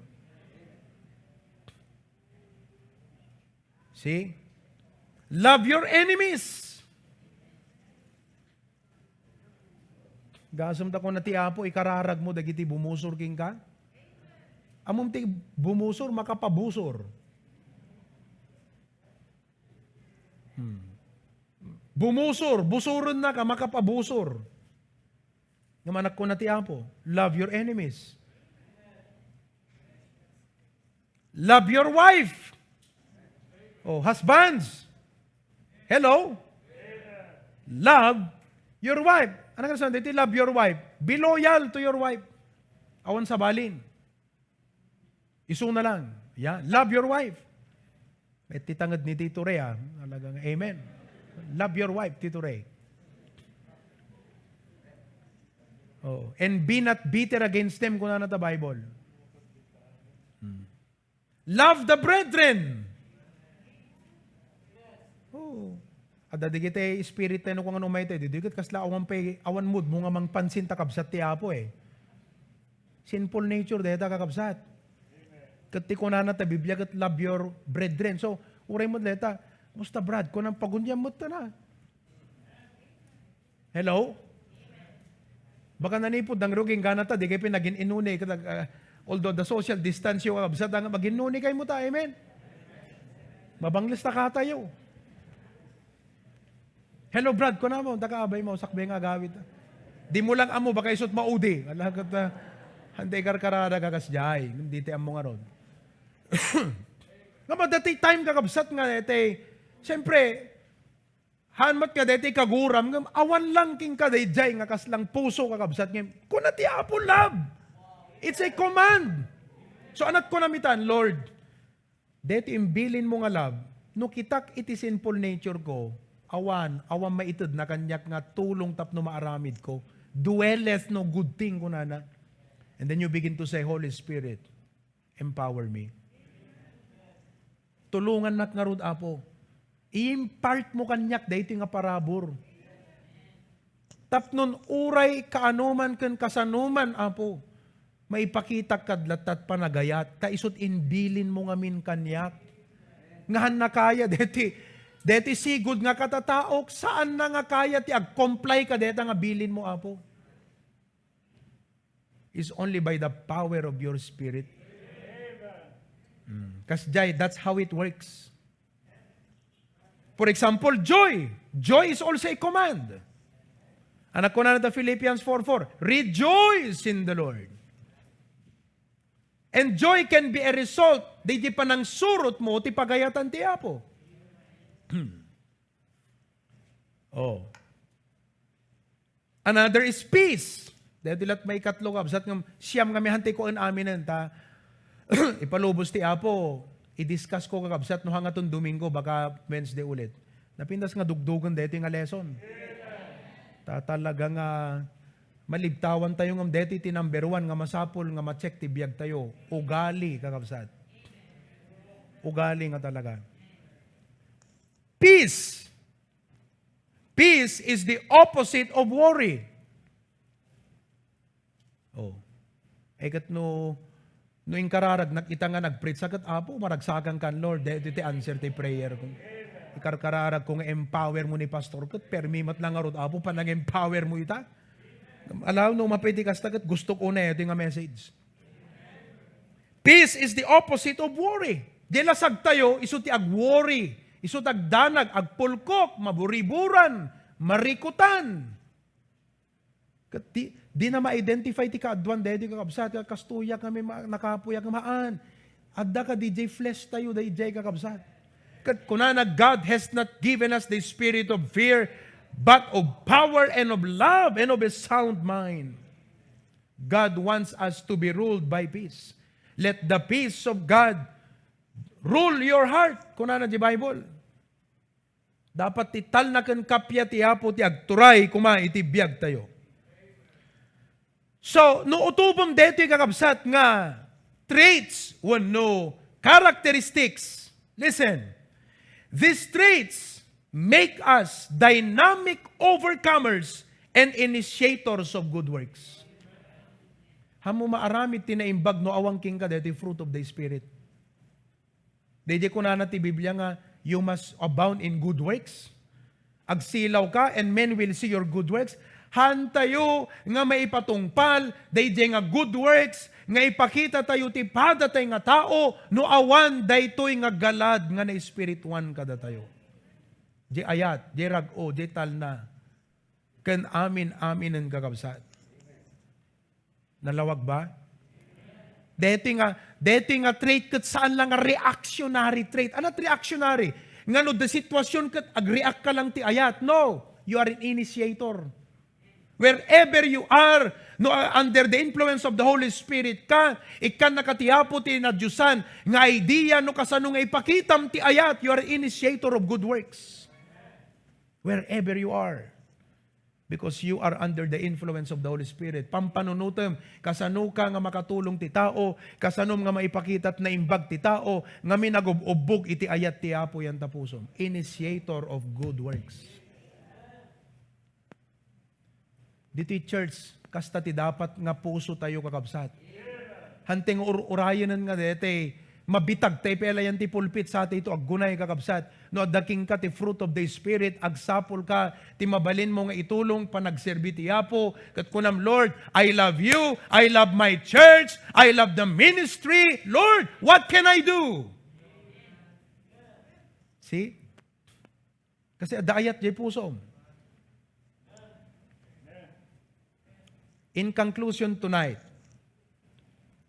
See? Love your enemies. Gasem ta kuna ti Apo, ikararagmo dagiti bumusor kenka. Ammom ti bumusor, makapabusor. Hmm. Bumusor, busorennaka, makapabusor. Nga manakuna ti Apo, love your enemies. Love your wife. Oh, husbands. Hello? Love your wife. Ano nga sabi dito? Love your wife. Be loyal to your wife. Awan sabalin. Isu na lang. Yeah. Love your wife. May titanged ni Tito Ray, ah. Talagang amen. Love your wife, Tito Ray. Oh, and be not bitter against them, kunana ta Bible. Hmm. Love the brethren. Oh. Adda digiti spirit tayo no kung ano may tayo. Didi ket kasla awan pay, awan mood mo nga mangpansin ta kabsat ti Apo eh. Sinful nature dayta, kakabsat. Ket ti kunana ta Biblia ket love your brethren. So, uray met dayta, "Musta, Brad? Kunam pagunyan met ta na." Hello? Baka nanipod dangro ginggana ta, di kayo pinagin-inuni. Ket, ah, although the social distance yung kabsat, ang magin-inuni kayo mo ta, amen? Mabangles ta katayo. "Hello, Brad," kuna mo, "Taka abay mo, sakbay nga agawid." Di mo lang amo, baka isut maudi. Ala, ket, ah, handa ikarkarada ka kasdiay. Hindi ti ammo nga ron. Nga madati time kakabsat nga, ete, siyempre, Haan met nga daytoy kaguram, ngem awan lang kenka daydiay nga kaslang puso, kakabsat, ngem kuna ti Apo, love. It's a command. So, anat ko namitan, Lord, daytoy imbilin mo nga love, no kitak iti sinful nature ko, awan, awan maitedna kaniak nga tulong tapno maaramid ko. Dwelleth no good thing, kunana. And then you begin to say, "Holy Spirit, empower me." Tulongannak ngarud, Apo. I-impart mo kaniak daytoy nga parabur. Tapnon uray kaanoman ken kasanoman, Apo, maipakitak kad latta ti panagayat, ta isut' imbilin mo ngamin kaniak. Nga haan na kaya deti, deti sigud nga katataok, saan na nga kaya ti ag-comply kadeta nga bilin mo, Apo. Is only by the power of your Spirit. Mm. Kasdiay, that's how it works. For example, joy. Joy is also a command. Ania kunana ta Philippians four four, "Rejoice in the Lord." And joy can be a result, di di panangsurot mo ti pagayatan ti Apo. Oh. Another is peace. Daytoy lat maikatlo, kabsat, nga siyam nga mihan ti kuan aminen ta. Ipalubos ti Apo, i-discuss ko, kakabsat, no hangaton Domingo, baka Wednesday ulit. Napintas nga dugdogen daytoy nga lesson. Ta talaga nga malibtawantayo ngem daytoy ti number one nga masapul nga ma-check ti biagtayo. Ugali, kakabsat. Ugali nga talaga. Peace. Peace is the opposite of worry. Oh. Eh, ket no, no inkararagnak ita nga nag-preach ka ket, "Apo, maragsakan kan, Lord. Daytoy ti answer ti prayer ko. Ikarkararag ko nga empower mo ni pastor ket, permi met lang ngarud, Apo, panang-empower mo ita." Alaw no mapay ti kasta ket, gustok unay daytoy nga message. Peace is the opposite of worry. Di lasagtayo, isu ti ag-worry, isu ti agdanag, agpulkok, maburiburan, marikutan. Ket di, di na ma-identify ti kaaduan daydi, kakabsat, nga kastoyak nga may ma-, nakapuyak nga maan. Adda ka D J flesh tayo, daydiay, kakabsat. Ket kunana, "God has not given us the spirit of fear, but of power and of love and of a sound mind." God wants us to be ruled by peace. "Let the peace of God rule your heart," kunana di Bible. Dapat ti talna ken kappia ti Apo ti agturay koma iti biagtayo. So, no utobem daytoy, kakabsat, nga traits wenno characteristics, listen, these traits make us dynamic overcomers and initiators of good works. Haanmo maaramid ti naimbag no awan kenka daytoy fruit of the Spirit. Daydiay kunana ti Biblia nga, "You must abound in good works." Agsilaw ka, and men will see your good works. Haantayo nga maipatungpal daydiay nga good works nga ipakitatayo ti padatay nga tao no awan daytoy nga galad nga naespirituan kadatayo. Di ayat, di rag-o, di talna. Ken amin-aminen, kakabsat. Nalawag ba? Daytoy nga, daytoy nga trait ket saan lang nga reactionary trait. Ania ti reactionary? Nga no da sitwasyon ket ag-react ka lang ti ayat. No, you are an initiator. Wherever you are, no, uh, under the influence of the Holy Spirit ka, ikkan na ka ti Apo ti nadiosan nga idea no kasano nga ipakitam ti ayat, you are an initiator of good works. Wherever you are. Because you are under the influence of the Holy Spirit. Pampanunotem, kasano ka nga makatulong ti tao, kasano nga maipakitat naimbag ti tao, ngamin agub-ubbog iti ayat ti Apo yan ta pusom. Initiator of good works. Ditoy church, kasta ti dapat nga puso tayo, kakabsat. Hanteng ur-urayenen nga dete, mabitag tayo pelayan ti pulpit sa tayo ito aggunay, kakabsat. No, adda kenka ti fruit of the Spirit, agsapul ka, ti mabalin mo nga itulong, panagserbi ti Apo, ket kunam, "Lord, I love you, I love my church, I love the ministry. Lord, what can I do?" See? Kasi adda ayat jay pusom. In conclusion tonight,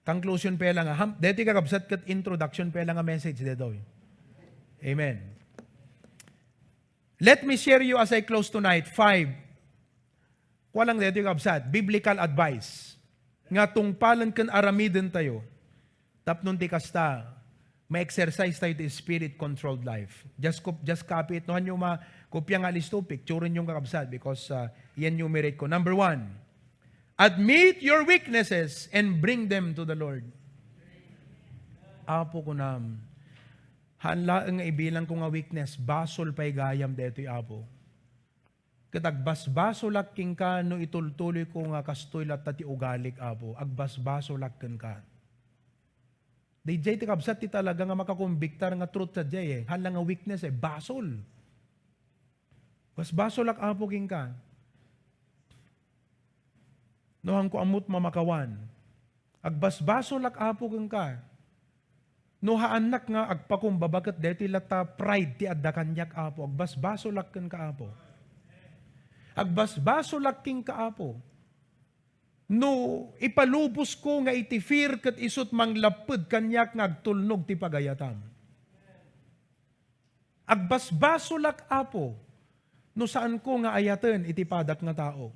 conclusion pay lang, ham, deti kakabsat ket introduction pay lang nga message detoy. Amen. Let me share you as I close tonight, five. Kua lang daytoy, kabsat, biblical advice nga tungpalen ken aramidentayo tapno ti kasta, ma-exercise tayo ti spirit-controlled life. Just cop-, just copy it. No, hanyo ma-, kopia nga listo, picturen yung, kakabsat, because, uh, yan enumerate ko. Number one, admit your weaknesses and bring them to the Lord. Apo, kunam, haan laeng nga ibilang ko nga weakness, basol pay gayam daytoy, Apo. Ket agbasbasolak kenka no itultuloy ko nga kastoy latta ti ugalik, Apo. Agbasbasolak kenka. Dayjay ti kabsat ti talaga nga makakonbiktar nga truth sadiay, eh. Haan la nga weakness, eh. Basol. Basbasolak, Apo, kenka. No, haanko ammot mamakawan. Agbasbasolak, Apo, kenka. No haannak nga agpakumbaba ket daytoy latta pride ti adda kaniak, Apo, agbasbasolak kenka, Apo. Agbasbasolak kenka, Apo. No ipalubosko nga iti fear ket isut' manglapped kaniak nga agtulnog ti pagayatam. Agbasbasolak, Apo, no saanko nga ayaten iti padak nga tao.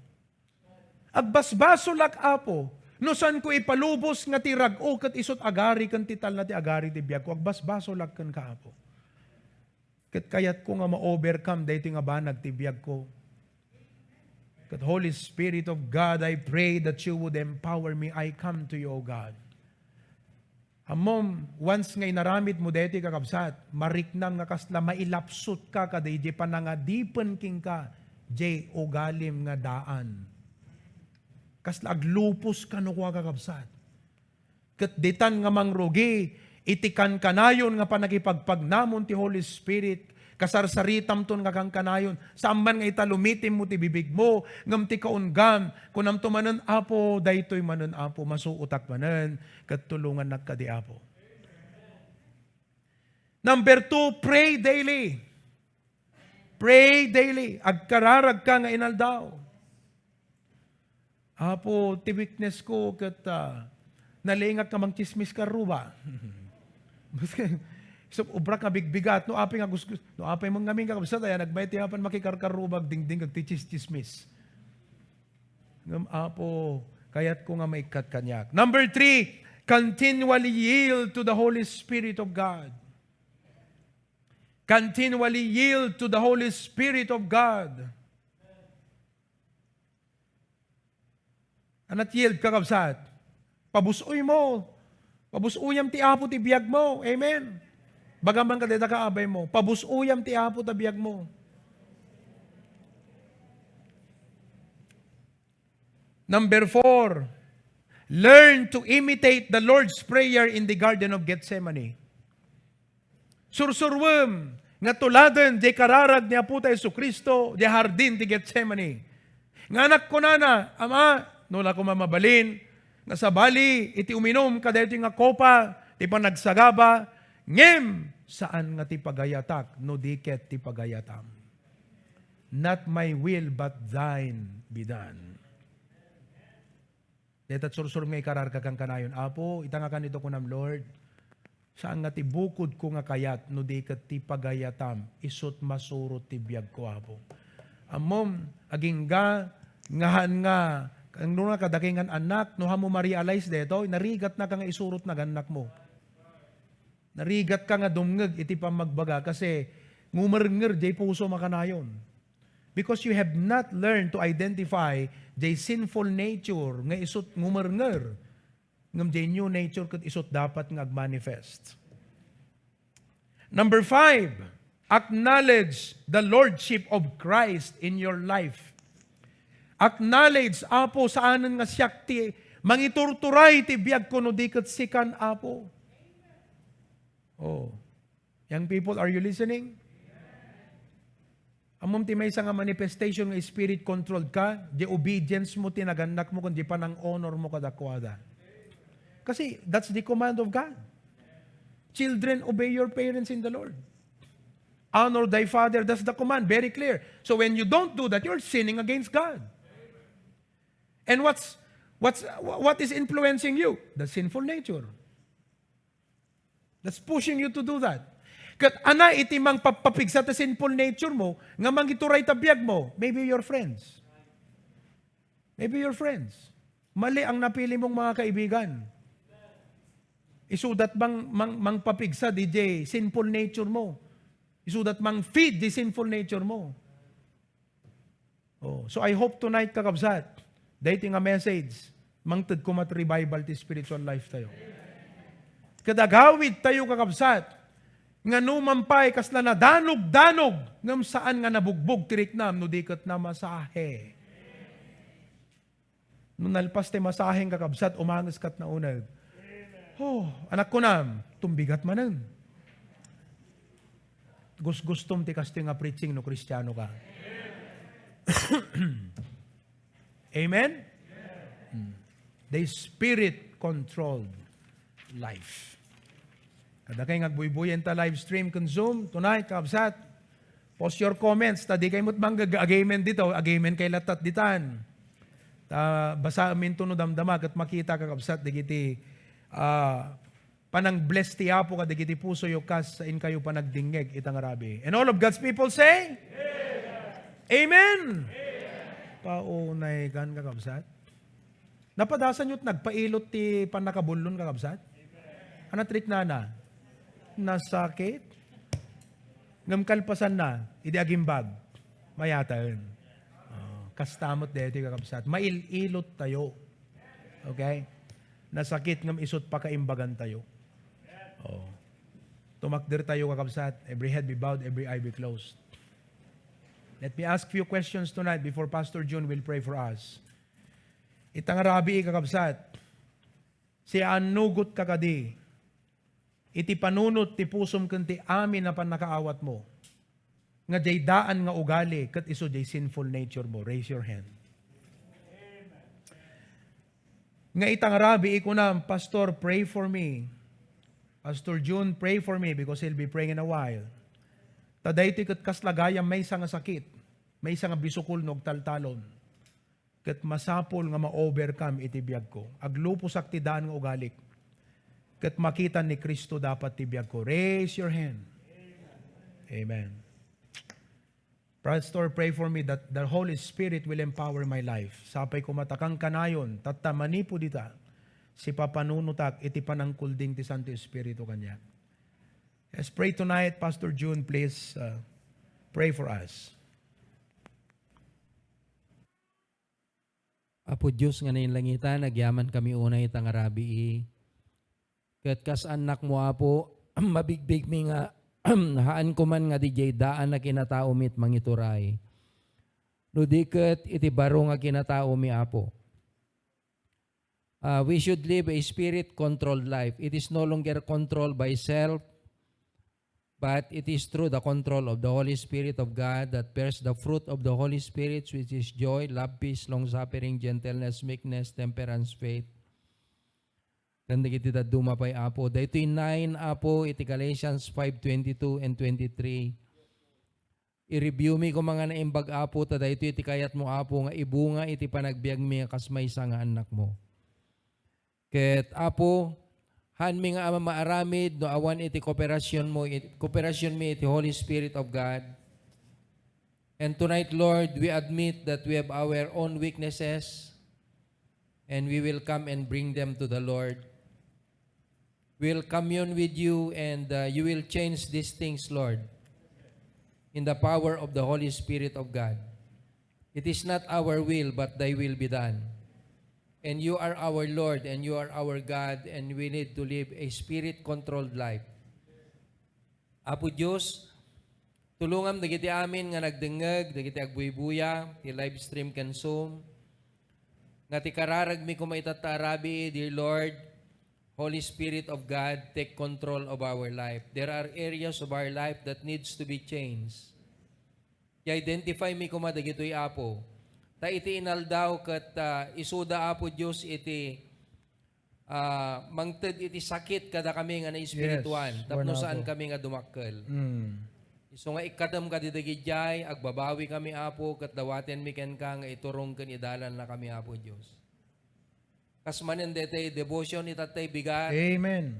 Agbasbasolak, Apo, no saanko ipalubos nga ti rag-o ket isut' agari ken ti talna ti agari ti biagko. Agbasbasolak kenka, Apo. Ket kayatko nga ma-overcome daytoy nga banag ti biagko. Ket, Holy Spirit of God, I pray that you would empower me. I come to you, O God. Ammom, once nga inaramidmo daytoy, kakabsat, mariknam nga kasla mailapsutka kadaydi panangadipen kenka, jay ugalim nga daan. Kasla agluposka no kua, kakabsat. Ket ditan nga mangrugi iti kankanayon nga pannakipagpagnamon ti Holy Spirit, kasarsaritamton nga kankanayon, saan man nga ita lumitimmo ti bibigmo, ngem ti kaunggam, kunamto manen, "Apo, daytoy manen, Apo, masuotak manen, ket tulongannak kadi, Apo." Number two, pray daily. Pray daily. Agkararagka nga inaldaw. Apo, ti weakness ko ket, ah, nalingak nga mangtsismis karruba. Maski, so, obrak nga bigbigat, no apay nga gusgus-, no apay mo ngamin nga kabsat, ayan, nagmay ti apan makikarkarruba, agdingding, agtitsismis. Ngem, Apo, kayatko nga maikkat kaniak. Number three, continually yield to the Holy Spirit of God. Continually yield to the Holy Spirit of God. Anat yield, kakabsat? Pabus-oy mo. Pabus-oyam ti Apo ti biag mo. Amen. Baga man kadayta kaabay mo, pabus-oyam ti Apo ta biag mo. Number four, learn to imitate the Lord's Prayer in the Garden of Gethsemane. Sursuruem nga tuladen diay kararag ni Apo ta Jesu-Cristo diay hardin ti Getsemani. Nga anak kunana, "Ama, no la koma mabalin, nga sabali iti uminum kadaytoy nga kopa ti panagsagaba, ngem saan nga ti pagayatak, no di ket ti pagayatam. Not my will, but thine be done." Dayta sursurom nga ikararag kankanayon, "Apo, ita nga kanito kunam, Lord, saan nga ti bukodko nga kayat, no di ket ti pagayatam, isut' masurot ti biagko, Apo." Ammom, agingga nga haan nga, no nga kadakay nga annak, no haan mo ma-realize daytoy, narigatnaka nga isurot nga annakmo. Narigatka nga dumngeg iti pammagbaga, kasi ngumernger diay pusom a kanayon. Because you have not learned to identify diay sinful nature nga isut' ngumernger, ngem diay new nature ket isut' dapat nga agmanifest. Number five, acknowledge the lordship of Christ in your life. Acknowledge, "Apo, saanen nga siak ti mangiturturay ti biagko no di ket sikan, Apo." Oh. Young people, are you listening? Ammom ti maysa nga manifestation nga spirit-controlled ka, diay obedience mo ti nagannakmo ken diay panang-honor mo kadakuada. Kasi that's the command of God. "Children, obey your parents in the Lord. Honor thy father." That's the command, very clear. So when you don't do that, you're sinning against God. And what's, what's, what is influencing you? The sinful nature. That's pushing you to do that. Ket ania iti mangpapapigsa ti sinful nature mo nga mangituray ta biag mo? Maybe your friends. Maybe your friends. Mali ang napili mong mga kaibigan. Isudat mang, mang, mangpapigsa diay sinful nature mo. Isudat mang-feed diay sinful nature mo. Oh, so I hope tonight, kakabsat, daytoy nga message, mangted koma ti revival ti spiritual life tayo. Ket agawid tayo, kakabsat, nga no man pay kasla nadanogdanog, ngem saan nga nabugbog ti riknam no di ket namasahe. No nalpas ti masahe, kakabsat, umanges ket nauneg. Oh, anak ko na, tumbigat manen. Gusgustom ti kastoy nga preaching no Kristiano ka. Amen? Hmm. The Spirit controlled life. Kadakay nga agbuybuyen ta live stream ken Zoom tonight, kakabsat, post your comments, ta di kay met manggaga-, agamen dito, agamen kay latat ditan. Ta basaem minto no damdama, ket makita, kakabsat, dagiti, ah, panang-bless ti Apo kadagiti pusoyo kas inkayo panagdingngeg ita nga rabii. And all of God's people say, Amen! Paunay kan, kakabsat. Napadasan yo't nagpailot ti pannakabullon, kakabsat? Ania ti riknana? Nasakit. Ngem kalpasanna, idi agimbag, mayaten. Oh, kasta met daytoy, kakabsat. Mail-ilot tayo. Okay? Nasakit ngem isu't pakaimbagan tayo. Oh. Tumakder tayo, kakabsat. Every head be bowed, every eye be closed. Let me ask few questions tonight before Pastor Jun will pray for us. Ita nga rabii, kakabsat, siannugotka kadi iti panunot ti pusom ken ti amin a pannakaawatmo, nga diay daan nga ugali ket isu diay sinful nature mo. Raise your hand. Nga ita nga rabii, ikunam, "Pastor, pray for me. Pastor Jun, pray for me," because he'll be praying in a while. Ta daytoy ket kasla gayam maysa nga sakit, maysa nga bisukol no agtaltalon. Ket masapul nga ma-overcome iti biagko. Agluposak ti daan nga ugalik. Ket makita ni Cristo dapat ti biagko. Raise your hand. Amen. Pastor, pray for me that the Holy Spirit will empower my life. Sapay koma ta kankanayon, tatta manipud ita, sipapanunotak iti panangkulding ti Santo Espiritu kaniak. Let's pray tonight. Pastor Jun, please, uh, pray for us. Apo Dios nga nainlangitan, agyamankami unay ita nga rabii. Ket kas annakmo, Apo, mabigbigmi nga haanko man nga didiay daan a kinataomi ti mangituray. No di ket iti baro nga kinataomi, Apo. Ah, we should live a spirit-controlled life. It is no longer controlled by self, but it is through the control of the Holy Spirit of God that bears the fruit of the Holy Spirit, which is joy, love, peace, long-suffering, gentleness, meekness, temperance, faith. Ken dagiti dadduma pay, Apo. Daytoy nine, Apo, iti Galatians five twenty-two and twenty-three. I-review mi koma nga naimbag, Apo, ta daytoy ti kayatmo, Apo, nga ibunga iti panagbiagmi nga kas maysa nga annakmo. Ket, Apo, haanmi nga ama maaramid no awan iti kooperasionmo, it-, kooperasionmi iti Holy Spirit of God. And tonight, Lord, we admit that we have our own weaknesses, and we will come and bring them to the Lord. Will commune with you, and, uh, you will change these things, Lord, in the power of the Holy Spirit of God. It is not our will, but thy will be done. And you are our Lord, and you are our God, and we need to live a spirit-controlled life. Apo Dios, tulongam dagiti amin nga nagdengngeg, dagiti agbuybuya, ti live stream ken Zoom, nga ti kararagmi koma itatta a rabii, dear Lord, Holy Spirit of God, take control of our life. There are areas of our life that needs to be changed. I-identify mi koma dagitoy, Apo. Ta iti inaldaw ket, ah, isuda, Apo Dios, iti, ah, mangted iti sakit kadakami nga naespirituan, Yes, tapno saan Apo. Kami nga dumakkel. Mm. Isu nga ikkatem kadi dagidiay, agbabawi kami, Apo, ket dawatenmi kenka nga iturong ken idalanna kami, Apo Dios. Kas manen daytoy devotion, itattay bigat. Amen.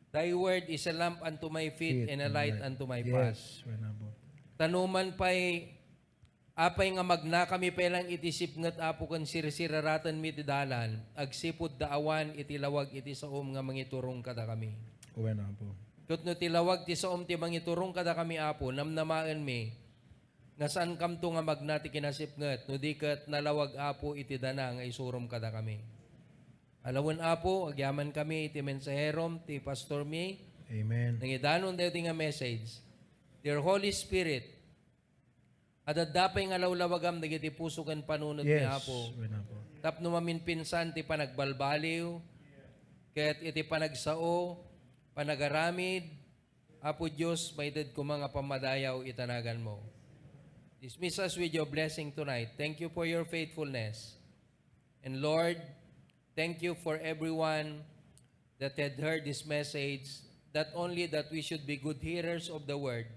Thy word is a lamp unto my feet and a light unto my path. Yes, wen, Apo. Ta no man pay, apay nga magnakami pay lang iti sipnget, Apo, ken sirsiraratenmi ti dalan, agsipud ta awan iti lawag iti saom nga mangiturong kadakami. Wen, Apo. Ket no ti lawag ti saom ti mangiturong kadakami, Apo, namnamaenmi nga saankamto nga magna ti kinasipnget, no di ket nalawag, Apo, iti dana nga isurom kadakami. Alawen, Apo, agyamankami iti mensaherom, ti pastormi. Amen. Nangidanon daytoy nga message. Dear Holy Spirit, adda pay nga lawlawagam dagiti puso ken panunotmi, Apo. Yes, wen, Apo. Tapno maminpinsan ti panagbalbaliw, ket iti panagsao, panagaramid, Apo Dios, maited koma nga pammadayaw iti naganmo. Dismiss us with your blessing tonight. Thank you for your faithfulness. And Lord, thank you for everyone that had heard this message, not only that we should be good hearers of the word,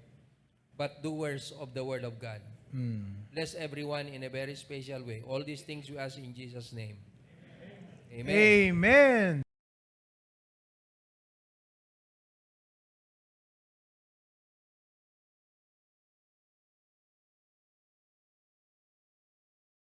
but doers of the word of God. Mm. Bless everyone in a very special way. All these things we ask in Jesus' name. Amen. Amen.